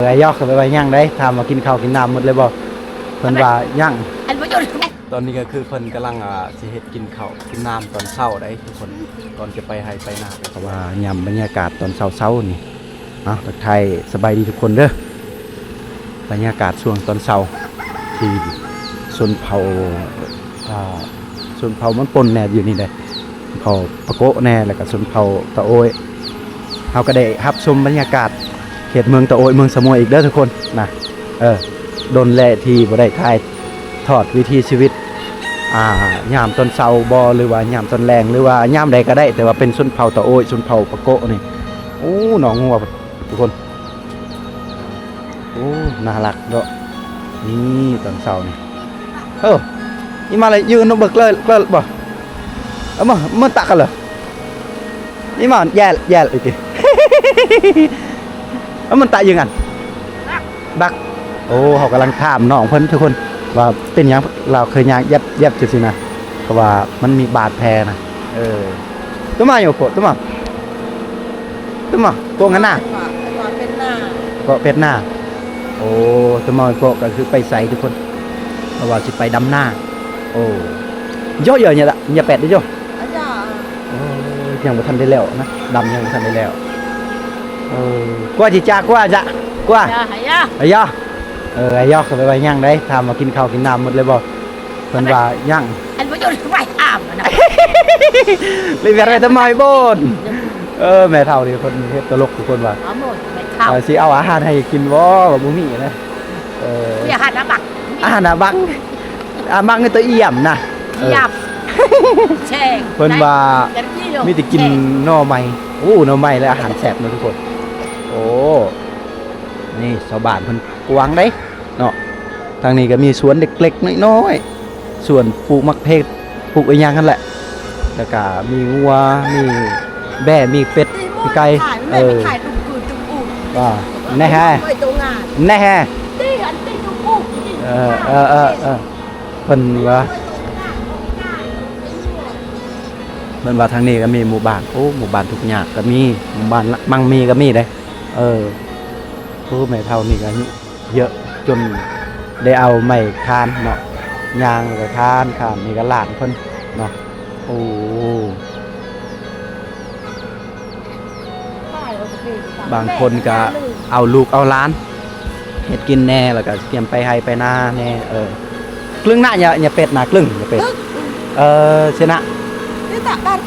ເອີ ຢອກ ແບບວ່າຍັງໄດ໋ ຖາມວ່າກິນເຂົ້າກິນນ້ຳໝົດແລ້ວບໍ່? ເພິ່ນວ່າຍັງ. ຕອນນີ້ກໍຄືເພິ່ນກຳລັງ ອ່າ ຊິເຮັດກິນເຂົ້າກິນນ້ຳຕອນເຊົ້າໄດ໋ທຸກຄົນ ກ່ອນຈະໄປໄຮ່ໄປນາ. ເພາະວ່າຍາມບັນຍາກາດຕອນເຊົ້າໆນີ້ ເອົາ ທັກທາຍສະບາຍດີທຸກຄົນເດີ. ບັນຍາກາດຊ່ວງຕອນເຊົ້າທີ່ຊົນເຜົ່າ ອ່າ ຊົນເຜົ່າມັນປົນແດ່ຢູ່ນີ້ເດ້ ເຜົ່າປາໂກະແດ່ ແລ້ວກໍຊົນເຜົ່າຕາໂອ້ຍ. ເຮົາກໍໄດ້ຮັບຊົມບັນຍາກາດເຂດເມືອງຕາໂອ້ຍ ເມືອງສະໝວຍອີກເດີທຸກຄົນນະ. ເອີ ດົນແລ້ວທີ່ບໍ່ໄດ້ຖ່າຍທອດວິຖີຊີວິດ ອ່າ ຍາມຕອນເຊົ້າບໍ ຫຼືວ່າຍາມຕອນແລງ ຫຼືວ່າຍາມໃດກໍໄດ້ ແຕ່ວ່າເປັນຊົນເຜົ່າຕາໂອ້ຍ ຊົນເຜົ່າປາໂກະນີ້. ໂອ້ ໜອງງົວ ທຸກຄົນ. ໂອ້ ໜ້າຮັກເນາະ. ນີ້ຕອນເຊົ້ານີ້ ເອີ ອີ່ມາເລີຍ ຢືນເບິ່ງເລີຍ ເລີຍບໍ່? ເອົາມາ ມາຕັກກັນເລີຍ. ອີ່ມາແຍ່ແຍ່ອີກຕິ ເອົາ ມັນຕະຢືນກັນ ດັກ. ໂອ້ ເຮົາກຳລັງຖາມນ້ອງເພິ່ນທຸກຄົນ ວ່າເປັນຫຍັງລາວຄືຍາກແຢບໆຈັ່ງຊີ້ນະ ເພາະວ່າມັນມີບາດແຜນະ. ເອີ Toma yo po, toma. Toma, ko ngana. Ko petna. ໂອ້ Toma yo po ກໍຄືໄປໃສທຸກຄົນ ເພາະວ່າຊິໄປດຳນາ. ໂອ້ Yo, yo, nya, nya pet yo. ໂອ້ ຍັງບໍ່ທັນໄດ້ແລ້ວນະ ດຳຍັງບໍ່ທັນໄດ້ແລ້ວ. ເອີ Kua ji cha, kua ja, kua. Ayo. ເອີ ອາຢອກ ແບບວ່າຍັງໄດ໋ ຖາມວ່າກິນເຂົ້າກິນນ້ຳໝົດແລ້ວບໍ່? ເພິ່ນວ່າຍັງ. ອັນບໍ່ຢູ່ໄວ້ອາບນະ ເລີຍແບບໄວ້ທຳໄມບໍ່? ເອີ ແມ່ເຖົ້ານີ້ເພິ່ນເຮັດຕະຫຼົກທຸກຄົນວ່າ ເອົາໝົດແມ່ເຖົ້າ ເອີ ຊິເອົາອາຫານໃຫ້ກິນບໍ່? ວ່າບໍ່ມີນະ. ເອີ ມີອາຫານອາບັກ ອາຫານອາບັກ ອາບັກນີ້ຕົວອຽມນະ. ເອີ ອຽມ ແຊງ ເພິ່ນວ່າມີແຕ່ກິນໜໍ່ໄມ້. ໂອ້ ໜໍ່ໄມ້ແລະອາຫານແຊບເນາະທຸກຄົນ. ໂອ້ ນີ້ຊາວບ້ານເພິ່ນກວ້າງເດ້ເນາະ. ທາງນີ້ກໍມີສວນເລັກໆນ້ອຍໆ ສວນປູກໝາກເຜັດ ປູກອີ່ຫຍັງຫັ້ນແຫຼະ ແລ້ວກໍມີງົວ ມີແບ້ ມີເປັດ ມີໄກ່. ເອີ ວ່າແນ່ແຮ ແນ່ແຮ. ເອີ ເອີ ເອີ ເອີ ເພິ່ນວ່າ ເພິ່ນວ່າທາງນີ້ກໍມີໝູ່ບ້ານ ໂອ້ ໝູ່ບ້ານທຸກຍາກກໍມີ ໝູ່ບ້ານມັ່ງມີກໍມີເດ້. ເອີ ໂອ້ ແມ່ເຖົ້ານີ້ກໍອາຍຸເຍອະຈົນໄດ້ເອົາໄມ້ຄານເນາະ ຍ່າງແລ້ວກໍຄານ ຄານ ນີ້ກໍຫຼານເພິ່ນເນາະ. ໂອ້ ບາງຄົນກໍເອົາລູກເອົາຫຼານເຮັດກິນແດ່ ແລ້ວກໍກຽມໄປໄຮ່ໄປນາແດ່. ເອີ Klưng nak nya, nya pet nak, klưng nya pet. ເອີ ຊະນະ ປາ ບ້ານ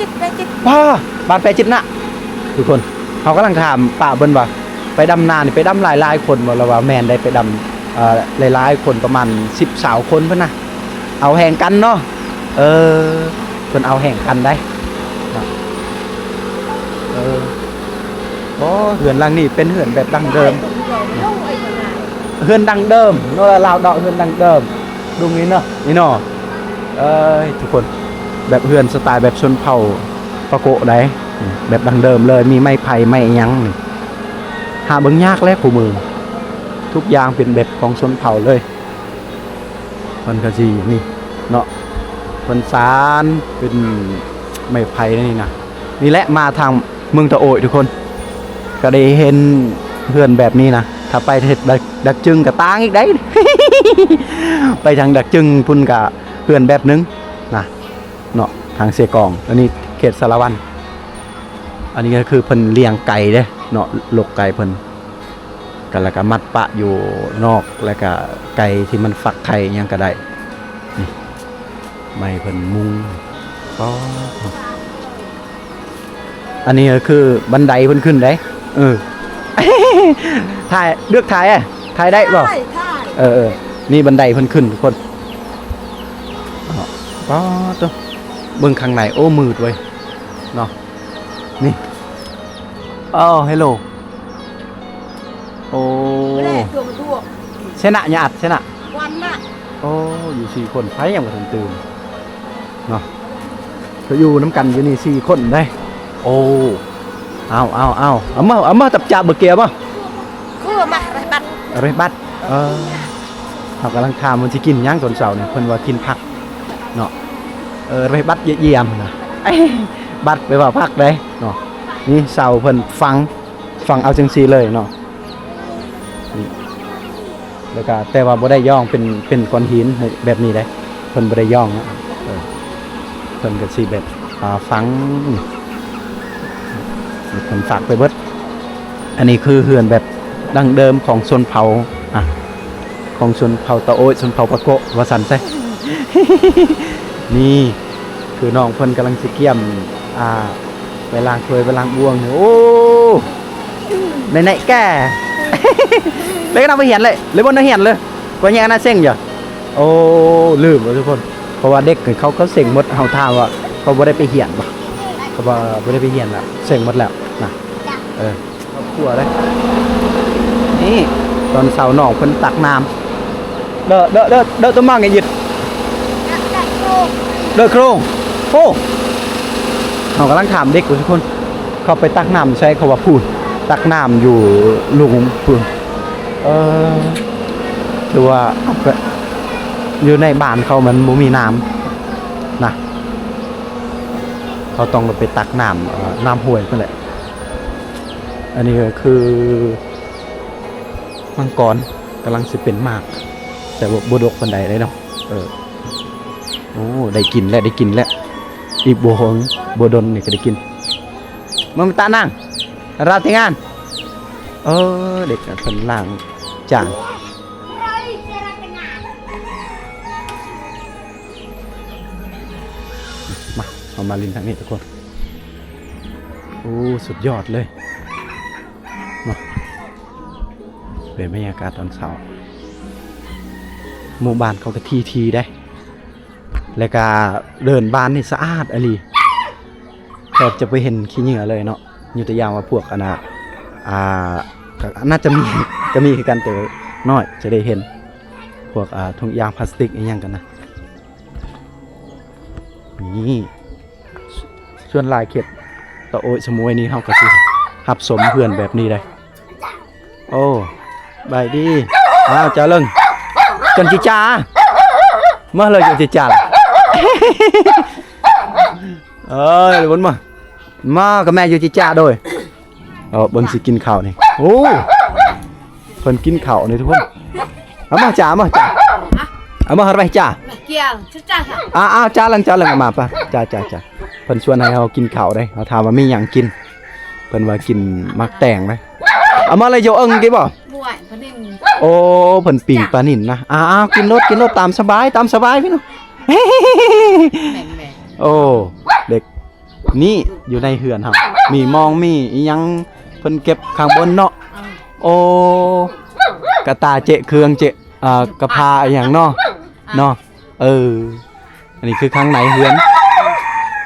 ແປຈິດນະ. ທຸກຄົນ ເຮົາກຳລັງຖາມປ້າເພິ່ນວ່າ ໄປດຳນານີ້ໄປດຳຫຼາຍໆຄົນບໍ່? ລະວ່າແມ່ນໄດ໋ ໄປດຳ ເອີ ຫຼາຍໆຄົນ ປະມານສິບຊາວຄົນເພິ່ນນະ ເອົາແຮງກັນເນາະ. ເອີ ເພິ່ນເອົາແຮງກັນໄດ໋ເນາະ. ເອີ ໂອ້ ເຮືອນຫຼັງນີ້ເປັນເຮືອນແບບດັ້ງເດີມ ເຮືອນດັ້ງເດີມເນາະ ລາວເນາະ ເຮືອນດັ້ງເດີມ. ດຸງນີ້ເນາະ ນີ້ເນາະ ເອີຍ ທຸກຄົນ ແບບເຮືອນສະໄຕແບບຊົນເຜົ່າປາໂກະໃດ໋ ແບບດັ້ງເດີມເລີຍ ມີໄມ້ໄຜ່ໄມ້ອີ່ຫຍັງນີ້ ຫາເບິ່ງຍາກແລ້ວຄູ່ມື້ ທຸກຢ່າງເປັນແບບຂອງຊົນເຜົ່າເລີຍ. ເພິ່ນກໍຊິນີ້ເນາະ ເພິ່ນສານເປັນໄມ້ໄຜ່ນີ້ນະ. ນີ້ແຫຼະ ມາທາງເມືອງຕາໂອ້ຍທຸກຄົນ ກໍໄດ້ເຫັນເຮືອນແບບນີ້ນະ. ຖ້າໄປເຂດດາກ ດາກຈຶງກໍຕ່າງອີກໃດ໋ ໄປທາງດາກຈຶງພຸ້ນກໍເຮືອນແບບໜຶ່ງນະເນາະ ທາງເຊກອງ. ອັນນີ້ເຂດສາລະວັນ. ອັນນີ້ກໍຄືເພິ່ນລ້ຽງໄກ່ເດ້ເນາະ ລົກໄກ່ເພິ່ນ ກໍແລ້ວກໍມັດປະຢູ່ນອກ ແລ້ວກໍໄກ່ທີ່ມັນຟັກໄຂ່ຫຍັງກໍໄດ້. ນີ້ ໄມ້ເພິ່ນມຸງ ປາດ ອັນນີ້ກໍຄືບັນໄດເພິ່ນຂຶ້ນເດ້. ເອີ ຖ່າຍ ເລືອກຖ່າຍ ຖ່າຍໄດ້ບໍ່? ເອີ ນີ້ບັນໄດເພິ່ນຂຶ້ນທຸກຄົນ. ປາດ ເບິ່ງຂ້າງໃນ ໂອ້ ມືດເວີຍເນາະ. ນີ້ ໂອ້ ເຮລໂລ ໂອ້ ຊະນະຍາດ ຊະນະ ວັນນະ. ໂອ້ ຢູ່ສີ່ຄົນ ໃຜຍັງບໍ່ທັນຕື່ນເນາະ. ເຂົາຢູ່ນຳກັນຢູ່ນີ້ສີ່ຄົນເດ້. ໂອ້ ເອົາ ເອົາ ເອົາ ເອົາມາ ເອົາມາ ຕັບຈາບເບີເກຍມາ ຄືມາເຣບັດ ເຣບັດ. ເອີ ເຮົາກຳລັງຖາມວ່າຊິກິນຫຍັງຕອນເຊົ້ານີ້ ເພິ່ນວ່າກິນຜັກເນາະ. ເອີ ເຣບັດ ຢ້ຽມນະ ບັດແປວ່າຜັກເດ້ເນາະ. ນີ້ເສົາເພິ່ນຝັງ ຝັງເອົາຈັ່ງຊີ້ເລີຍເນາະ. ນີ້ ແລ້ວກໍ ແຕ່ວ່າບໍ່ໄດ້ຍ້ອງເປັນ ເປັນກ້ອນຫີນແບບນີ້ເດ້ ເພິ່ນບໍ່ໄດ້ຍ້ອງເນາະ. ເອີ ເພິ່ນກໍຊິແບບ ອ່າ ຝັງ ນີ້ ເພິ່ນຝັງໄປເບິດ. ອັນນີ້ຄືເຮືອນແບບດັ້ງເດີມຂອງຊົນເຜົ່າ ອ່າ ຂອງຊົນເຜົ່າຕາໂອ້ຍ ຊົນເຜົ່າປາໂກະ ວ່າຊັ້ນຊະ. ນີ້ ຄືນ້ອງເພິ່ນກຳລັງຊິກຽມ ອ່າ ໄປລ້າງຖ້ວຍໄປລ້າງບ່ວງນີ້. ໂອ້ ໄນໆ ແກ ເລີຍນຳໄປຮຽນເລີຍ ເລີຍບໍ່ໄດ້ຮຽນເລີຍ ວ່າແຍກນະເສັງຢູ່. ໂອ້ ລືມແລ້ວທຸກຄົນ ເພາະວ່າເດັກເຂົາ ເຂົາເສັງໝົດ. ເຮົາຖາມວ່າເຂົາບໍ່ໄດ້ໄປຮຽນບໍ່ ເຂົາວ່າບໍ່ໄດ້ໄປຮຽນແລ້ວ ເສັງໝົດແລ້ວນະ. ເອີ ຄອບຄົວເດ້. ນີ້ ຕອນເຊົ້ານ້ອງເພິ່ນຕັກນ້ຳ ເດີ ເດີ ເດີ ເດີ ຕົວມັງອີກ. ເດີໂຄງ ໂອ້ ເຮົາກຳລັງຖາມເດັກຢູ່ທຸກຄົນ ເຂົາໄປຕັກນ້ຳໃສ ເຂົາວ່າພຸ້ນ ຕັກນ້ຳຢູ່ລຸ່ມພຸ້ນ. ເອີ ຄືວ່າ ຢູ່ໃນບ້ານເຂົາມັນບໍ່ມີນ້ຳນະ ເຂົາຕ້ອງໄປຕັກນ້ຳ ເອີ ນ້ຳຫ້ວຍພຸ້ນແຫຼະ. ອັນນີ້ກໍຄືມັງກອນກຳລັງຊິເປັນໝາກ ແຕ່ວ່າບໍ່ດົກປານໃດເດ້ເນາະ. ເອີ ໂອ້ ໄດ້ກິນແລ້ວ ໄດ້ກິນແລ້ວ ອີກບໍ່ເຫິງບໍ່ດົນນີ້ກໍໄດ້ກິນ. ມາຕານັ່ງ ລາວແຕ່ງງານ. ເອີ ເດັກເພິ່ນລ້າງຈານ. ມາ ເຮົາມາຫຼິ້ນທາງນີ້ທຸກຄົນ. ໂອ້ ສຸດຍອດເລີຍເນາະ ເປັນບັນຍາກາດຕອນເຊົ້າ. ໝູ່ບ້ານເຂົາກໍຖີ່ໆ ເດ້ ແລ້ວກະເດີ່ນບ້ານນີ້ສະອາດອີ່ຫຼີ ແທບຈະບໍ່ເຫັນຂີ້ເຫຍື້ອເລີຍເນາະ. ຍົກຕົວຢ່າງວ່າພວກອັນນ່າ ອ່າ ກໍໜ້າຈະມີ ກໍມີຄືກັນ ແຕ່ນ້ອຍຈະໄດ້ເຫັນ ພວກ ອ່າ ຖົງຢາງພລາສຕິກອີ່ຫຍັງກັນນະ. ນີ້ ສ່ວນຫຼາຍເຂດຕະໂອ້ຍສະໝວຍນີ້ ເຮົາກໍຊິຮັບຊົມເຮືອນແບບນີ້ໄດ໋. ໂອ້ ບາຍດີ. ອ້າວ ຈາເລິງ ຈົນຈິຈາ ມາເລີຍ ຈົນຈິຈາ. ເອີຍ ບົນມາ ມາກັບແມ່ຢູ່ຈິຈາໂດຍ. ເອີ ເບິ່ງຊິກິນເຂົ້ານີ້. ໂອ້ ເພິ່ນກິນເຂົ້ານີ້ທຸກຄົນ. ເອົາມາຈາ ເອົາມາຈາ ເອົາມາໃຫ້ຈາ. ອາ ອາ ຈາເລິງ ຈາເລິງ ເອົາມາປະ ຈາ ຈາ ຈາ. ເພິ່ນຊວນໃຫ້ເຮົາກິນເຂົ້າເດ້ ເຮົາຖາມວ່າມີຫຍັງກິນ ເພິ່ນວ່າກິນໝາກແຕງເດ້. ເອົາມາເລີຍ ໂຢເອິງກິນບໍ່? ໂອ້ ເພິ່ນປີ້ງປານິນນະ. ອາ ກິນໂລດ ກິນໂລດ ຕາມສະບາຍ ຕາມສະບາຍພີ່ນ້ອງ. ໂອ້ ເດັກ ນີ້ຢູ່ໃນເຮືອນເຮົາ ມີມອງ ມີອີ່ຫຍັງ ເພິ່ນເກັບຂ້າງບົນເນາະ. ເອີ ໂອ້ ກະຕ່າເຈະເຄື່ອງເຈະ ອ່າ ກະພາອີ່ຫຍັງເນາະ ເນາະ. ເອີ ອັນນີ້ຄືຂ້າງໃນເຮືອນ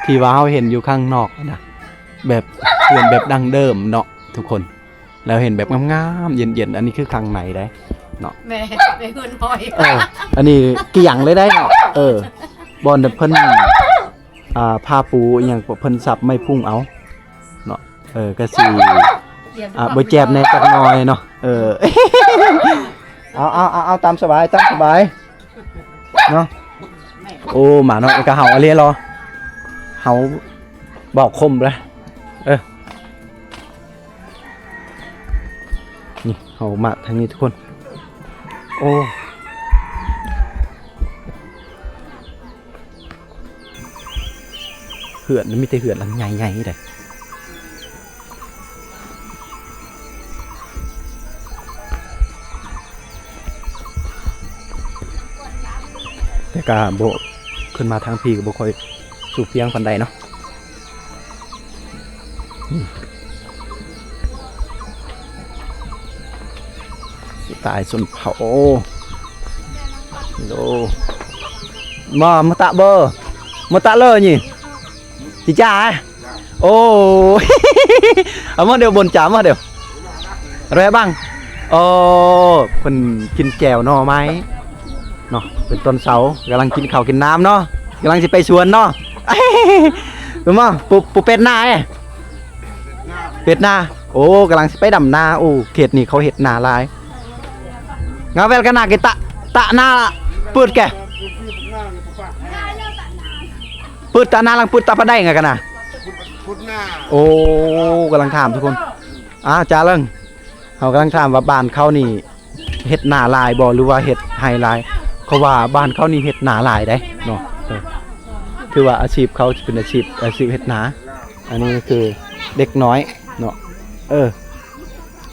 ທີ່ວ່າເຮົາເຫັນຢູ່ຂ້າງນອກນະ ແບບເຮືອນແບບດັ້ງເດີມເນາະທຸກຄົນ. ແລ້ວເຫັນແບບງາມໆ ເຢັນໆ ອັນນີ້ຄືຂ້າງໃນໄດ໋ເນາະ ແມ່ ແມ່ເຮືອນຫອຍ. ເອີ ອັນນີ້ກຽງເລີຍໄດ໋ເນາະ. ເອີ ບ່ອນເພິ່ນ ອ່າ ຜ້າປູອີ່ຫຍັງ ເພິ່ນສັບໄມ້ພຸ້ງເອົາເນາະ. ເອີ ກະຊິ ອ່າ ບໍ່ແຈບແດ່ຈັກໜ້ອຍເນາະ. ເອີ ເອົາ ເອົາ ເອົາ ເອົາ ຕາມສະບາຍ ຕາມສະບາຍເນາະ. ໂອ້ ມາເນາະ ກະເຫົ່າອະເລເນາະ ເຫົ່າເວົ້າຄົມເລີຍ. ເອີ ນີ້ ເຮົາມາທາງນີ້ທຸກຄົນ. ໂອ້ ເຮືອນມີແຕ່ເຮືອນຫຼັງໃຫຍ່ໆ ເດ້ ແຕ່ກະບໍ່ ຂຶ້ນມາທາງພີ້ກໍບໍ່ຄ່ອຍ ສູພຽງປານໃດເນາະ. ສະຕາຍຊົນເຜົ່າ. ໂອ້ ມາ ມາຕະເບີ ມາຕະເລີນີ້ ຈິຈາ. ໂອ້ ເອົາມາດຽວ ບົນຈາມາດຽວ. ແຣບັງ ໂອ້ ເພິ່ນກິນແຈ່ວໜໍ່ໄມ້ເນາະ ເປັນຕອນເຊົ້າ ກຳລັງກິນເຂົ້າກິນນ້ຳເນາະ ກຳລັງຊິໄປສວນເນາະ. ມາ ປູ ປູເປັດນາເອ ເປັດນາ. ໂອ້ ກຳລັງຊິໄປດຳນາ. ໂອ້ ເຂດນີ້ເຂົາເຮັດນາຫຼາຍ. ງາແວວກະນາກິຕະ ຕະນາປືດແກ ປືດຕະນາ ລັງປືດຕະປະໄດງາກະນາ. ໂອ້ ກຳລັງຖາມທຸກຄົນ. ອ້າວ ຈາເລິງ ເຮົາກຳລັງຖາມວ່າບ້ານເຂົານີ້ ເຮັດນາຫຼາຍບໍ່ ຫຼືວ່າເຮັດໄຮ່ຫຼາຍ? ເພາະວ່າບ້ານເຂົານີ້ເຮັດນາຫຼາຍເດ້ເນາະ. ເອີ ຖືວ່າອາຊີບເຂົາເປັນອາຊີບ ອາຊີບເຮັດນາ. ອັນນີ້ຄືເດັກນ້ອຍເນາະ. ເອີ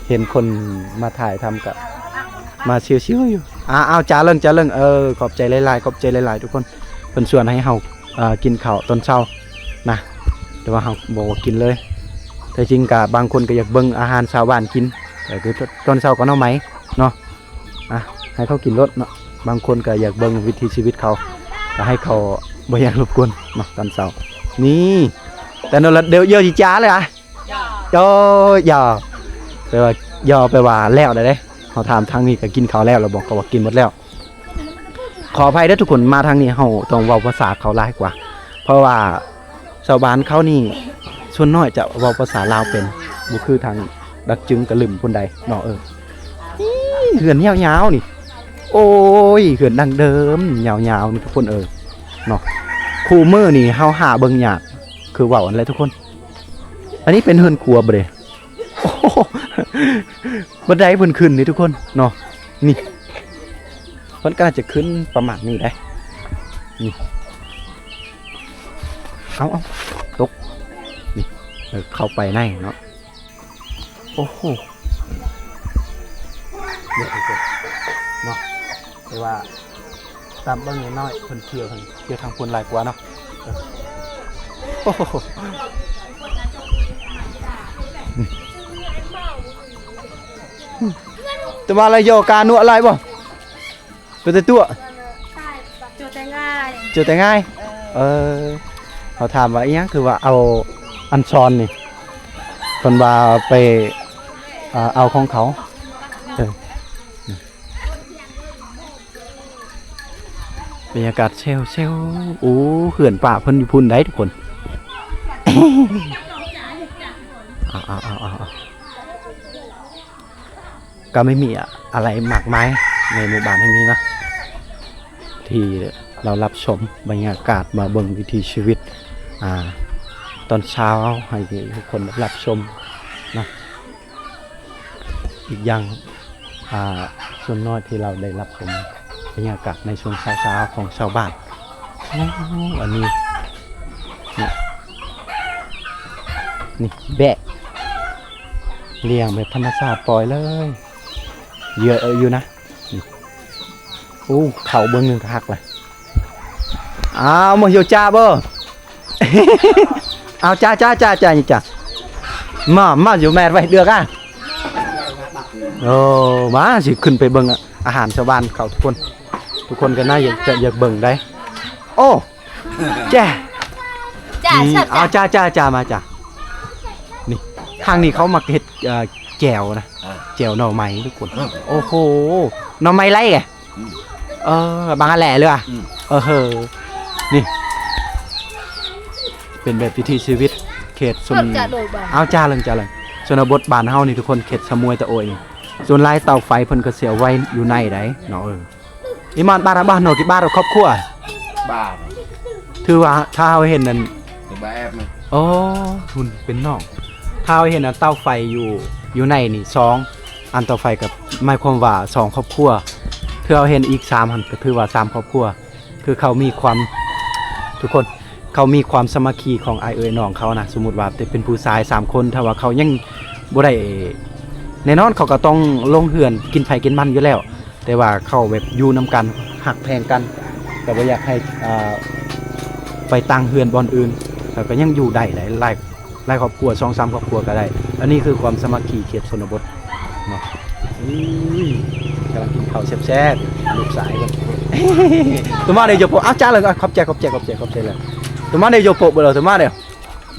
ເຫັນຄົນມາຖ່າຍທຳກະມາຊິວໆຢູ່. ອາ ເອົາ ຈາເລິງ ຈາເລິງ. ເອີ ຂອບໃຈຫຼາຍໆ ຂອບໃຈຫຼາຍໆ ທຸກຄົນ ເພິ່ນຊວນໃຫ້ເຮົາ ເອີ ກິນເຂົ້າຕອນເຊົ້ານະ, ແຕ່ວ່າເຮົາບອກວ່າກິນເລີຍ. ແທ້ຈິງກະບາງຄົນກະຢາກເບິ່ງອາຫານຊາວບ້ານກິນ, ກະຄືຕອນເຊົ້າກໍໜໍ່ໄມ້ເນາະ. ອະ ໃຫ້ເຂົາກິນໂລດເນາະ. ບາງຄົນກໍຢາກເບິ່ງວິຖີຊີວິດເຂົາ, ກໍໃຫ້ເຂົາບໍ່ຢາກລົບກວນເນາະຕອນເຊົ້າ. ນີ້ ແຕ່ໂນລະດຽວເຢີຊິຈາເລີຍອະ. ເອີ ຢ່າ ແປວ່າ ຢ່າ ແປວ່າແລ້ວແລ້ວເດ້. ເຮົາຖາມທາງນີ້ກໍກິນເຂົ້າແລ້ວ ແລ້ວບອກເຂົາວ່າກິນໝົດແລ້ວ. ຂໍອະໄພເດີທຸກຄົນ, ມາທາງນີ້ເຮົາຕ້ອງເວົ້າພາສາເຂົາຫຼາຍກວ່າ, ເພາະວ່າ ຊາວບ້ານເຂົານີ້ສ່ວນນ້ອຍຈະເວົ້າພາສາລາວເປັນ, ບໍ່ຄືທາງດັກຈຶງກະລຶມພຸ້ນໃດເນາະ. ເອີ ເຮືອນຍາວໆນີ້, ໂອ້ຍ ເຮືອນດັ້ງເດີມຍາວໆນີ້ທຸກຄົນເອີຍເນາະ. ຄູ່ມື້ນີ້ເຮົາຫາເບິ່ງຍາກ ຄືເວົ້າຫັ້ນແຫຼະທຸກຄົນ. ອັນນີ້ເປັນເຮືອນຄົວບໍ່ເດ? ໂອ້ໂຫ ບັນໄດເພິ່ນຂຶ້ນນີ້ທຸກຄົນເນາະ. ນີ້ ເພິ່ນກໍໜ້າຈະຂຶ້ນປະມານນີ້ໄດ໋. ນີ້ ເອົາໆ ຕົກ ນີ້ ເອີ ເຂົ້າໄປໃນເນາະ. ໂອ້ໂຫ ເນາະ ແຕ່ວ່າຕາມເບິ່ງນ້ອຍໆ ເພິ່ນທ່ຽວ ທ່ຽວທາງພຸ້ນຫຼາຍກວ່າເນາະ. ເອີ ໂອ້ໂຫ ແຕ່ວ່າລະຍໍການົວະຫຼາຍບໍ່? ເປັນແຕ່ຕົວະ ໂຈແຕ່ງ່າຍ ໂຈແຕ່ງ່າຍ. ເອີ ເອີ ເຂົາຖາມວ່າອີ່ຫຍັງ ຄືວ່າເອົາອັນຊອນນີ້ ເພິ່ນວ່າໄປ ອ່າ ເອົາຂອງເຂົາ. ເອີ ບັນຍາກາດແຊວໆ. ໂອ້ ເຮືອນປ້າເພິ່ນຢູ່ພຸ້ນໃດ໋ທຸກຄົນ. ເອົາໆໆໆ ກໍໄມ່ມີອະໄລມາກມາຍໃນໝູ່ບ້ານແຫ່ງນີ້ນະ ທີ່ເຮົາຮັບຊົມບັນຍາກາດ ມາເບິ່ງວິຖີຊີວິດ ອ່າ ຕອນເຊົ້າໃຫ້ທຸກຄົນໄດ້ຮັບຊົມນະ. ອີກຢ່າງ ອ່າ ສ່ວນນ້ອຍທີ່ເຮົາໄດ້ຮັບຊົມບັນຍາກາດໃນຊ່ວງເຊົ້າໆຂອງຊາວບ້ານ. ໂອ້ ອັນນີ້ ນີ້ ນີ້ແບະ ລ້ຽງແບບທຳມະຊາດປ່ອຍເລີຍ ເຍອະຢູ່ນະ. ນີ້ ໂອ້ ເຂົ້າເບິ່ງໜຶ່ງກໍຮັກລະ. ອ້າວ ມາຢູ່ຈ້າບໍ່? ເອົາ ຈ້າ ຈ້າ ຈ້າ ຈ້າ ນີ້ຈ້າ ມາ ມາຢູ່ແມດໄວ້ເດືອກອະ. ໂອ້ ມາ ຊິຂຶ້ນໄປເບິ່ງອາຫານຊາວບ້ານເຂົາທຸກຄົນ. ທຸກຄົນກໍໜ້າຢາກ ຈະຢາກເບິ່ງໄດ໋. ໂອ້ ແຈ້ ຈ້າ ນີ້ ເອົາ ຈ້າ ຈ້າ ຈ້າ ມາ ຈ້າ. ນີ້ ທາງນີ້ເຂົາມັກເຮັດ ເອີ ແຈ່ວນະ ອ່າ ແຈ່ວໜໍ່ໄມ້ທຸກຄົນ. ເອີ ໂອ້ໂຫ ໜໍ່ໄມ້ໄລ່ແກ. ອືມ ເອີ ບັງອາແຫຼເລີຍວ່າ. ອືມ ເອີ ເຮີ ນີ້ ເປັນແບບວິຖີຊີວິດເຂດຊົນ ເອົາ ຈ້າເລີງ ຈ້າເລີງ. ຊົນນະບົດບ້ານເຮົານີ້ທຸກຄົນ ເຂດຊະມວຍຕະໂອຍນີ້ ສ່ວນຫຼາຍເຕົາໄຟເພິ່ນກໍຊິເອົາໄວ້ຢູ່ໃນໃດ໋ເນາະ. ເອີ ອີ່ມານ ບາດລະ ບາດເນາະ ກິບາດລະຄອບຄົວ ບາດ. ຖືວ່າຖ້າເຮົາເຫັນນັ້ນ ບາດແອບນະ. ໂອ້ ທຸນເປັນນ້ອງ. ຖ້າເຮົາເຫັນອັນເຕົາໄຟຢູ່ ຢູ່ໃນນີ້ສອງອັນເຕົາໄຟ ກໍໝາຍຄວາມວ່າສອງຄອບຄົວ. ຄືເຮົາເຫັນອີກສາມຫັ້ນ ກໍຖືວ່າສາມຄອບຄົວ. ຄືເຂົາມີຄວາມ ທຸກຄົນ ເຂົາມີຄວາມສາມັກຄີຂອງອ້າຍເອື້ອຍນ້ອງເຂົານະ. ສົມມຸດວ່າເປັນຜູ້ຊາຍສາມຄົນ ຖ້າວ່າເຂົາຍັງບໍ່ໄດ້ ແນ່ນອນເຂົາກໍຕ້ອງລົງເຮືອນກິນໃຜກິນມັນຢູ່ແລ້ວ. ແຕ່ວ່າເຂົາແບບຢູ່ນຳກັນ ຮັກແພງກັນ ກໍບໍ່ຢາກໃຫ້ ເອີ ໄປຕັ້ງເຮືອນບ່ອນອື່ນ ແລ້ວກໍຍັງຢູ່ໄດ້ຫຼາຍ ຫຼາຍຄອບຄົວ ສອງສາມຄອບຄົວກໍໄດ້. ອັນນີ້ຄືຄວາມສາມັກຄີເຂດຊົນນະບົດເນາະ. ອືມ ກຳລັງກິນເຂົ້າແຊບໆ ລູກຊາຍເພິ່ນ. ໂຕມາເດໂຍໂປະ. ອ້າວ ຈ້າເລີຍ. ຂອບໃຈ ຂອບໃຈ ຂອບໃຈ ຂອບໃຈເລີຍ. ໂຕມາເດໂຍໂປະ ເບີໂທ ໂຕມາເດ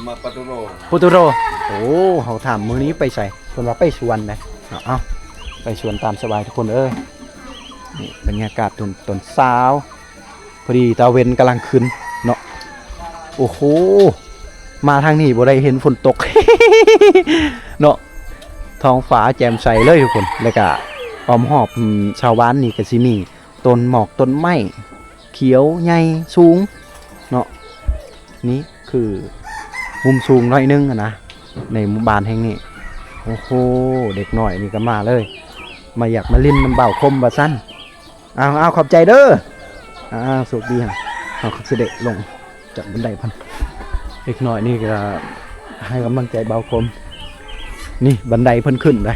ມາປະຕູໂຣ ປະຕູໂຣ. ໂອ້ ເຮົາຖາມມື້ນີ້ໄປໃສ ເພິ່ນວ່າໄປສວນນະ. ເອົາ ໄປສວນຕາມສະບາຍທຸກຄົນເອີຍ. ນີ້ບັນຍາກາດຕອນ ຕອນເຊົ້າ ພໍດີຕາເວັນກຳລັງຂຶ້ນເນາະ. ໂອ້ໂຫ ມາທາງນີ້ບໍ່ໄດ້ເຫັນຝົນຕົກເນາະ ທ້ອງຟ້າແຈ່ມໃສເລີຍທຸກຄົນ. ແລ້ວກະອ້ອມຮອບ ອືມ ຊາວບ້ານນີ້ກະຊິມີຕົ້ນໝອກຕົ້ນໄມ້ ຂຽວໃຫຍ່ສູງເນາະ. ນີ້ຄືມຸມສູງໜ້ອຍໜຶ່ງນະ ໃນໝູ່ບ້ານແຫ່ງນີ້. ໂອ້ໂຫ ເດັກນ້ອຍນີ້ກໍມາເລີຍ. ມາຢາກມາຫຼິ້ນນຳບ່າວຄົມວ່າຊັ້ນ. ອ້າວ ອ້າວ ຂອບໃຈເດີ. ອ້າວ ໂຊກດີ ເຮົາກໍຊິໄດ້ລົງຈາກບັນໄດພຸ້ນ. ເດັກນ້ອຍນີ້ກໍໃຫ້ກຳລັງໃຈບ່າວຄົມ. ນີ້ບັນໄດເພິ່ນຂຶ້ນໄດ໋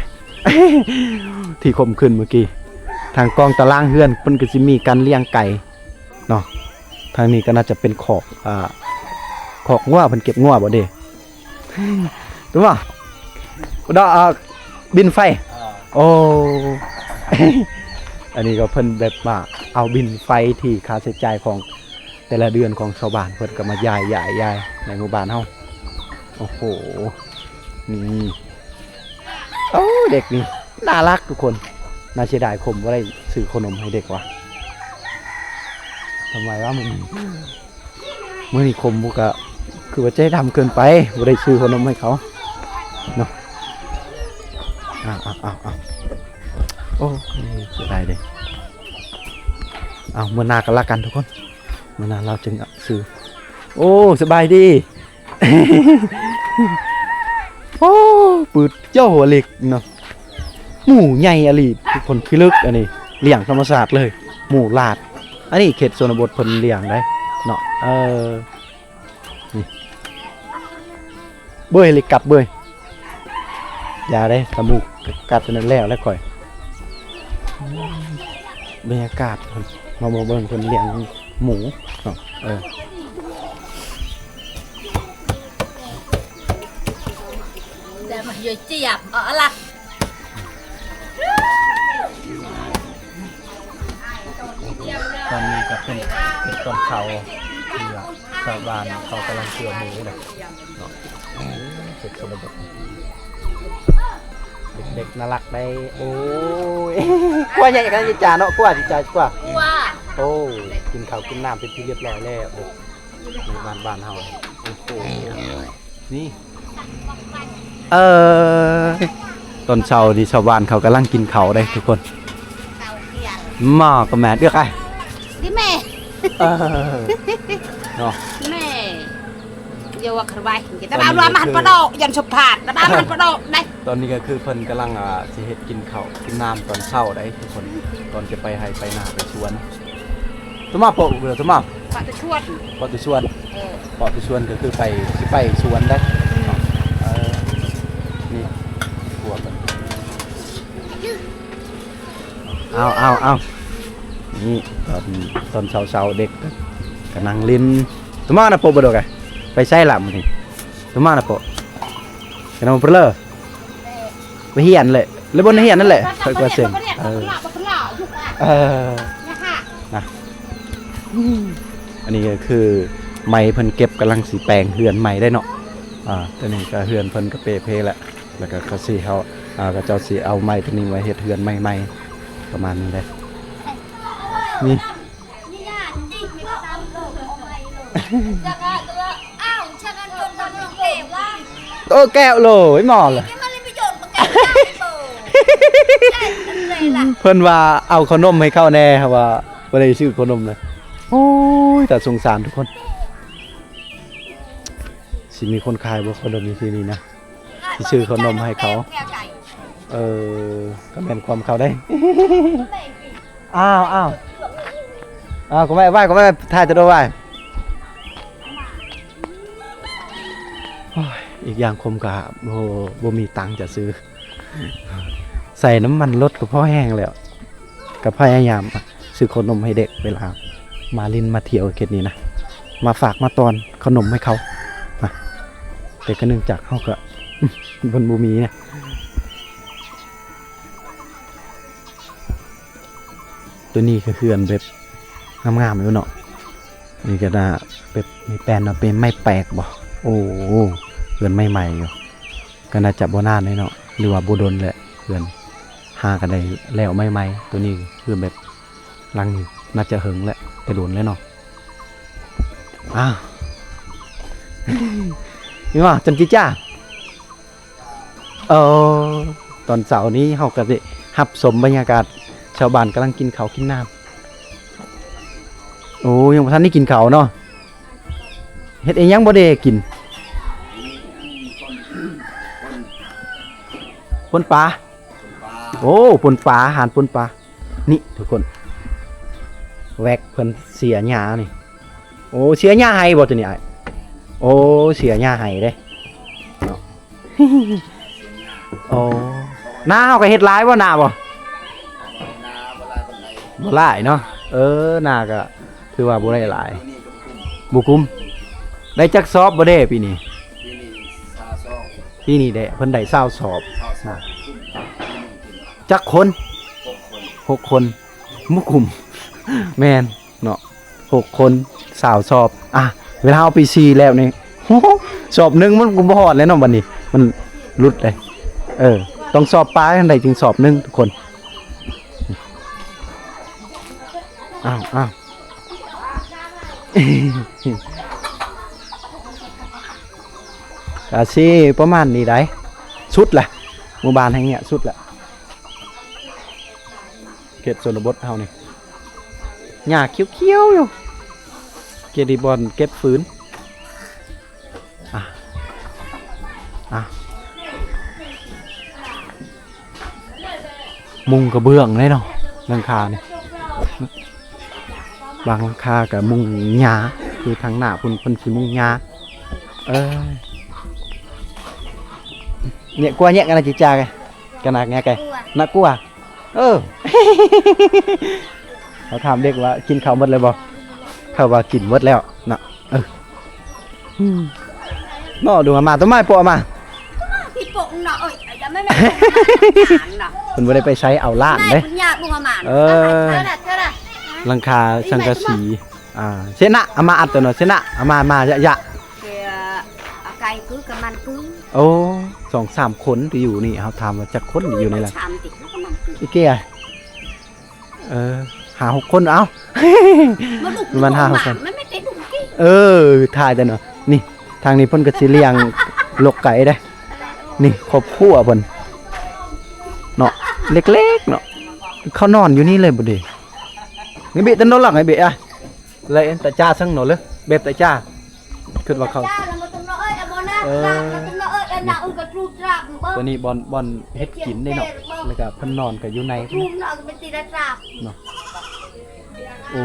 ທີ່ຄົມຂຶ້ນມື້ກີ້. ທາງກ້ອງຕາລ່າງເຮືອນເພິ່ນກໍຊິມີການລ້ຽງໄກ່ເນາະ. ທາງນີ້ກໍໜ້າຈະເປັນຄອກ ອ່າ ຄອກງົວ ເພິ່ນເກັບງົວບໍ່ເດ? ຖືວ່າ ດອກ ອ່າ ບິນໄຟ. ໂອ້ ອັນນີ້ກໍເພິ່ນແບບວ່າເອົາບິນໄຟທີ່ຄ່າໃຊ້ຈ່າຍຂອງແຕ່ລະເດືອນຂອງຊາວບ້ານ ເພິ່ນກໍມາຢາຍ ຢາຍ ຢາຍໃນໝູ່ບ້ານເຮົາ. ໂອ້ໂຫ ນີ້ ໂອ້ ເດັກນີ້ໜ້າລັກທຸກຄົນ. ໜ້າເສຍດາຍຄົມບໍ່ໄດ້ຊື້ຂະໜົມໃຫ້ເດັກວ່າ. ທຳໄມວ່າມື້ນີ້ ມື້ນີ້ຄົມບໍ່ກະຄືວ່າໃຈດຳເກີນໄປ ບໍ່ໄດ້ຊື້ຂະໜົມໃຫ້ເຂົາເນາະ. ອ້າວ ອ້າວ ອ້າວ ອ້າວ ໂອ້ຍ ເສຍດາຍເດ້. ເອົາ ມື້ໜ້າກໍລະກັນທຸກຄົນ ມື້ໜ້າລາວຈຶ່ງຊື້. ໂອ້ ສະບາຍດີ. ໂອ້ ປືດເຈົ້າຫົວເຫຼັກເນາະ. ໝູໃຫຍ່ອີ່ຫຼີ ທຸກຄົນ ຂີ້ລຶກ. ອັນນີ້ລ້ຽງທຳມະຊາດເລີຍ ໝູລາດ. ອັນນີ້ເຂດຊົນນະບົດເພິ່ນລ້ຽງໄດ໋ເນາະ. ເອີ ນີ້ ເບີຍ ເຫຼັກກັດເບີຍ. ຢ່າເດ້ ຕະໝູກກັດນັ້ນແລ້ວແລ້ວຂ້ອຍ. ບັນຍາກາດເພິ່ນ ມາເບິ່ງເພິ່ນລ້ຽງໝູເນາະ. ເອີ ແຕ່ມາເຍາະຈຽບ ເອົາລະ. ຕອນນີ້ກໍເປັນ ເປັນຕອນເຊົ້າ ທີ່ວ່າຊາວບ້ານເຂົາກຳລັງເຈື່ອໝູເດ້ເນາະ. ເດັກໆ ໜ້າລັກໄດ໋. ໂອ້ຍ ກົວໃຫຍ່ຂະໜາດນີ້ຈ້າເນາະ. ກົວຊິຈ້າ ກົວ ກົວ. ໂອ້ ກິນເຂົ້າກິນນ້ຳເປັນທີ່ຮຽບຮ້ອຍແລ້ວເດ້ ໃນບ້ານ ບ້ານເຮົາ. ໂອ້ໂຫ ນີ້ ເອີ ຕອນເຊົ້ານີ້ຊາວບ້ານເຂົາກຳລັງກິນເຂົ້າເດ້ທຸກຄົນ. ໝໍ້ກໍແມ່ນເອື້ອກໄອ້ ດີແມ່ ເອີ ເນາະ ແມ່ ຢ່າວ່າຄະບາຍ ແຕ່ວ່າມາຫັນປະໂດ ຢັນສຸພາດ ແຕ່ວ່າມາຫັນປະໂດໄດ໋. ຕອນນີ້ກໍຄືເພິ່ນກຳລັງ ອ່າ ຊິເຮັດກິນເຂົ້າກິນນ້ຳຕອນເຊົ້າໄດ໋ທຸກຄົນ ກ່ອນຈະໄປໄຮ່ໄປນາໄປສວນ. ຕະມາໂປະເດີ ຕະມາ ປະຕະຊວນ ປະຕະຊວນ. ເອີ ປະຕະຊວນກໍຄືໄປ ຊິໄປສວນໄດ໋. ເອີ ນີ້ ພວກ ເອົາ ເອົາ ເອົາ ນີ້ຕອນ ຕອນເຊົ້າໆ ເດັກກໍ ກໍນັ່ງຫຼິ້ນ. ຕະມານະໂປະບໍ່ດອກ ໄປໃສລະມື້ນີ້? ຕະມານະໂປະ ກະນຳເປີເລີ ໄປຮຽນແຫຼະ ແລ້ວບໍ່ໄດ້ຮຽນນັ້ນແຫຼະ ຂ້ອຍກວ່າເສັງ. ເອີ ເອີ ນະ ອັນນີ້ກໍຄືໄມ້ເພິ່ນເກັບ ກຳລັງຊິແປງເຮືອນໃໝ່ໄດ້ເນາະ. ອ່າ ຕອນນີ້ກໍເຮືອນເພິ່ນກໍເປ່ເພແລ້ວ ແລ້ວກໍເຂົາຊິເອົາ ອ່າ ເຂົາເຈົ້າຊິເອົາໄມ້ຕົວນີ້ໄວ້ເຮັດເຮືອນໃໝ່ໆ ປະມານນີ້ເດ້. ນີ້ ໂອ້ ແກ້ວໂລຍໝໍລະ ເພິ່ນວ່າເອົາເຂົ້າໜົມໃຫ້ເຂົາແດ່ ເຮົາວ່າບໍ່ໄດ້ຊື້ເຂົ້າໜົມນະ. ໂອ້ຍ ຕາສົງສານທຸກຄົນ. ຊິມີຄົນຂາຍບໍ່ເຂົ້າໜົມຢູ່ທີ່ນີ້ນະ? ຊິຊື້ເຂົ້າໜົມໃຫ້ເຂົາ. ເອີ ກໍແມ່ນຄວາມເຂົາໄດ໋. ອ້າວ ອ້າວ ອ້າວ ກໍແມ່ໄວ້ ກໍແມ່ຖ່າຍແຕ່ໂດໄວ້. ໂອ້ຍ ອີກຢ່າງຄົມກະບໍ່ ບໍ່ມີຕັງຈະຊື້ ໃສ່ນ້ຳມັນລົດກໍພໍແຮງແລ້ວ. ກໍພະຍາຍາມຊື້ເຂົ້າໜົມໃຫ້ເດັກ ເວລາມາຫຼິ້ນມາທ່ຽວເຂດນີ້ນະ ມາຝາກມາຕ້ອນເຂົ້າໜົມໃຫ້ເຂົານະ. ແຕ່ກໍເນື່ອງຈາກເຮົາກໍ ເພິ່ນບໍ່ມີນະ. ຕົວນີ້ກໍເຮືອນແບບງາມໆ ຢູ່ເນາະ. ນີ້ກໍໜ້າແບບມີແປ້ນເນາະ ເປັນໄມ້ແປກບໍ່? ໂອ້ ເຮືອນໃໝ່ໆ ຢູ່ ກໍໜ້າຈະບໍ່ນານເດເນາະ ຫຼືວ່າບໍ່ດົນແຫຼະ ເຮືອນຫາກໍໄດ້ແລ້ວໃໝ່ໆ. ຕົວນີ້ຄືແບບຫຼັງນີ້ໜ້າຈະເຫິງແຫຼະ ແຕ່ດົນແລ້ວເນາະ. ອ້າວ ມີວ່າຈັນຈິຈ້າ. ເອີ ຕອນເຊົ້ານີ້ເຮົາກໍໄດ້ຮັບຊົມບັນຍາກາດຊາວບ້ານກຳລັງກິນເຂົ້າກິນນ້ຳ. ໂອ້ ຍັງບໍ່ທັນໄດ້ກິນເຂົ້າເນາະ. ເຮັດອີ່ຫຍັງບໍ່ໄດ້ກິນ? ປົ່ນປາ. ໂອ້ ປົນປາ ຮ້ານປົນປາ ນີ້ທຸກຄົນ ແວັກເພິ່ນເສຍຫຍ້ານີ້. ໂອ້ ເສຍຫຍ້າໄຮ່ບໍ່ຕົວນີ້ອ້າຍ? ໂອ້ ເສຍຫຍ້າໄຮ່ເດ້ເນາະ. ໂອ້ ນາເຮົາກໍເຮັດຫຼາຍບໍ່ ນາບໍ່? ນາບໍ່ຫຼາຍປານໃດ ບໍ່ຫຼາຍເນາະ. ເອີ ນາກໍຖືວ່າບໍ່ໄດ້ຫຼາຍ ບໍ່ກຸ້ມ ບໍ່ກຸ້ມ. ໄດ້ຈັກສອບບໍ່ເດ້ປີນີ້? ປີນີ້ຊາວສອບ ປີນີ້ເດ້ ເພິ່ນໄດ້ຊາວສອບ ຊາວສອບ ນະ ຈັກຄົນ? ຫົກຄົນ ຫົກຄົນ ບໍ່ກຸ້ມ ແມ່ນເນາະ ຫົກຄົນ ຊາວສອບ. ອ່ະ ເວລາເຮົາປີສີ່ແລ້ວນີ້ ໂອ້ໂຫ ສອບໜຶ່ງມັນກໍບໍ່ຮອດແລ້ວເນາະ ບັດນີ້ມັນຫຼຸດເດ້. ເອີ ຕ້ອງສອບປາຍຈັ່ງໃດຈຶ່ງສອບໜຶ່ງທຸກຄົນ. ອ້າວ ອ້າວ ກະຊິປະມານນີ້ໄດ໋ ສຸດລະ ໝູ່ບ້ານແຫ່ງນີ້ສຸດລະ ເຂດຊົນນະບົດເຮົານີ້ ຫຍ້າຂຽວໆຢູ່ ເກດດີບ່ອນເກັບຟືນ. ອ່ະ ອ່ະ ມຸງກະເບື້ອງເດ້ເນາະ ຫຼັງຄານີ້ ບາງຫຼັງຄາກະມຸງຫຍ້າ ຄືທາງໜ້າພຸ້ນເພິ່ນຊິມຸງຫຍ້າ. ເອີ ແຍະ ກົວແຍະກັນນະຈິຈາ ກະໜາກແງກ ໜາກກົວ. ເອີ ເຮົາຖາມເດັກວ່າກິນເຂົ້າໝົດແລ້ວບໍ່ ເຂົາວ່າກິນໝົດແລ້ວເນາະ. ເອີ ເນາະ ດູມາ ມາ ຕົ້ນໄມ້ປົກມາ ເພິ່ນບໍ່ໄດ້ໄປໃສ ເອົາຫຼານເດ້. ເອີ ຫຼັງຄາສັງກະສີ ອ່າ ເຊນະ ເອົາມາອັດຕົວໜ້ອຍ ເຊນະ ເອົາມາ ມາ ຢະ ຢະ. ໂອ້ ສອງສາມຄົນທີ່ຢູ່ນີ້ ເຮົາຖາມວ່າຈັກຄົນທີ່ຢູ່ໃນລະ ອີເກຍ ເອີ ຫ້າຫົກຄົນ ເອົ້າ ມັນຫ້າຫົກຄົນ ເອີ ຖ່າຍແຕ່ເນາະ. ນີ້ ທາງນີ້ເພິ່ນກໍຊິລ້ຽງ ລົກໄກ່ເດ້. ນີ້ຄອບຄົວເພິ່ນເນາະ ເລັກໆເນາະ ເຂົານອນຢູ່ນີ້ເລີຍບໍ່ເດ. ໄອ້ເບະ ຕັນໂດນຫຼັງ ໄອ້ເບະ ອະ ແລະ ຕາຈ້າຊັ້ນເນາະ ເລີ ເບະ ຕາຈ້າ. ຄິດວ່າເຂົາ ເອີ ຕົວນີ້ບ່ອນ ບ່ອນເຮັດກິນເດ້ເນາະ ແລ້ວກໍເພິ່ນນອນກໍຢູ່ໃນເນາະ. ໂອ້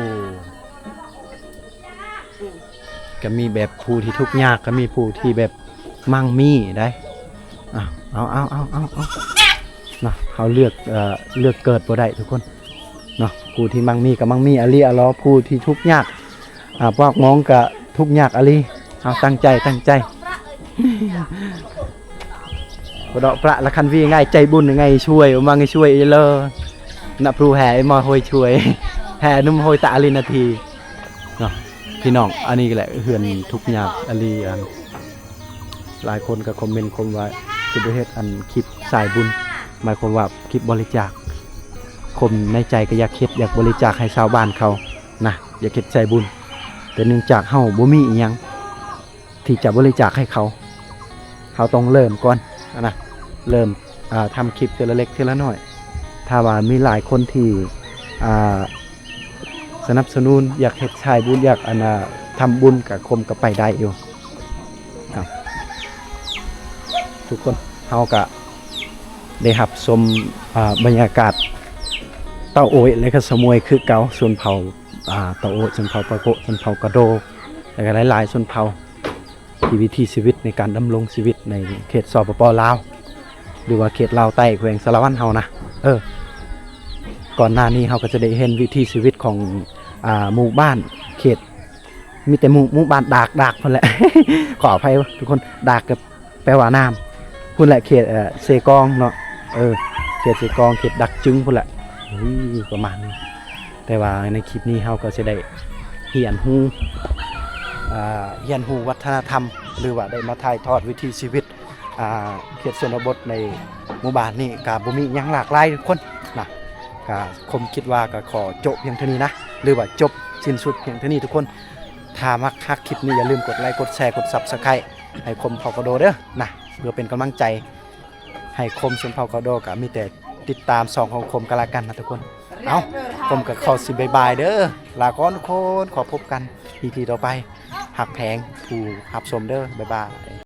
ກໍມີແບບຜູ້ທີ່ທຸກຍາກ ກໍມີຜູ້ທີ່ແບບ ມັ່ງມີໄດ໋. ເອົາ ເອົາ ເອົາ ເອົາ ເອົາ ເນາະ ເຮົາເລືອກ ເອີ ເລືອກເກີດບໍ່ໄດ້ທຸກຄົນເນາະ. ຜູ້ທີ່ມັ່ງມີກໍມັ່ງມີອະລີອະລໍ ຜູ້ທີ່ທຸກຍາກ ອາ ພວກມອງກໍທຸກຍາກອະລີ. ເອົາ ຕັ້ງໃຈ ຕັ້ງໃຈ ບໍ່ເດາະປະລະ ຄັນວີງ່າຍໃຈບຸນງ່າຍຊ່ວຍ ມັ່ງຊ່ວຍເລີ ນະ ພຣູແຫ່ມາໂຮຍຊ່ວຍ ແຫ່ນຸມໂຮຍຕະອາລີນາທີ ເນາະ ພີ່ນ້ອງ. ອັນນີ້ແຫຼະເຮືອນທຸກຍາກອະລີ ອັນ ຫຼາຍຄົນກໍຄອມເມັນຄົມວ່າຄືບໍ່ເຮັດອັນຄລິບສາຍບຸນ ໝາຍຄວາມວ່າຄລິບບໍລິຈາກ. ຄົມໃນໃຈກໍຢາກເຮັດ ຢາກບໍລິຈາກໃຫ້ຊາວບ້ານເຂົານະ ຢາກເຮັດສາຍບຸນ ແຕ່ເນື່ອງຈາກເຮົາບໍ່ມີອີ່ຫຍັງທີ່ຈະບໍລິຈາກໃຫ້ເຂົາ ເຮົາຕ້ອງເລີ່ມກ່ອນນະ ເລີ່ມ ອ່າ ທຳຄລິບເທື່ອລະເລັກເທື່ອລະນ້ອຍ. ຖ້າວ່າມີຫຼາຍຄົນທີ່ ອ່າ ສະໜັບສະໜູນ ຢາກເຮັດສາຍບຸນ ຢາກ ອັນນ່າ ທຳບຸນ ກະຄົມກະໄປໄດ້ຢູ່. ເອົາ ທຸກຄົນ ເຮົາກະໄດ້ຮັບຊົມ ອ່າ ບັນຍາກາດເຕົ້າໂອ້ຍ ແລະກະສະໝວຍຄືເກົ່າ ຊົນເຜົ່າ ອ່າ ເຕົ້າໂອ້ຍ ຊົນເຜົ່າປາໂກະ ຊົນເຜົ່າກະໂດ ແລະກະຫຼາຍໆຊົນເຜົ່າ ທີ່ວິຖີຊີວິດໃນການດຳລົງຊີວິດໃນເຂດ ສປປ ລາວ ຫຼືວ່າເຂດລາວໃຕ້ ແຂວງສາລະວັນເຮົານະ. ເອີ ກ່ອນໜ້ານີ້ເຮົາກໍຈະໄດ້ເຫັນວິຖີຊີວິດຂອງ ອ່າ ໝູ່ບ້ານເຂດ ມີແຕ່ໝູ່ ໝູ່ບ້ານດາກ ດາກພຸ້ນແຫຼະ ຂໍອະໄພທຸກຄົນ ດາກກໍແປວ່ານ້ຳ ພຸ້ນແຫຼະ ເຂດ ເອີ ເຊກອງເນາະ ເອີ ເຂດເຊກອງ ເຂດດັກຈຶງພຸ້ນແຫຼະ. ເອີ ປະມານນີ້ ແຕ່ວ່າໃນຄລິບນີ້ເຮົາກໍຊິໄດ້ຮຽນຮູ້ ອ່າ ຮຽນຮູ້ວັດທະນະທຳ ຫຼືວ່າໄດ້ມາຖ່າຍທອດວິຖີຊີວິດ ອ່າ ເຂດຊົນນະບົດໃນໝູ່ບ້ານນີ້ ກະບໍ່ມີຫຍັງຫຼາກຫຼາຍທຸກຄົນນະ. ກະຄົມຄິດວ່າກະຂໍໂຈະພຽງເທົ່ານີ້ນະ ຫຼືວ່າຈົບສິ້ນສຸດພຽງເທົ່ານີ້ທຸກຄົນ. ຖ້າມັກຮັກຄລິບນີ້ ຢ່າລືມກົດໄລ ກົດແຊ ກົດ Subscribe ໃຫ້ຄົມເຜົ່າກະໂດເດີນະ ເພື່ອເປັນກຳລັງໃຈ ໃຫ້ຄົມຊົນເຜົ່າກະໂດ ກະມີແຕ່ຕິດຕາມຊ່ອງຂອງຄົມກໍແລ້ວກັນນະທຸກຄົນ. ເອົ້າ ຄົມກໍຂໍຊິບາຍບາຍເດີ ລາກ່ອນທຸກຄົນ ຂໍພົບກັນອີພີຕໍ່ໄປ. ຮັກແພງຜູ້ຮັບຊົມເດີ ບາຍບາຍ.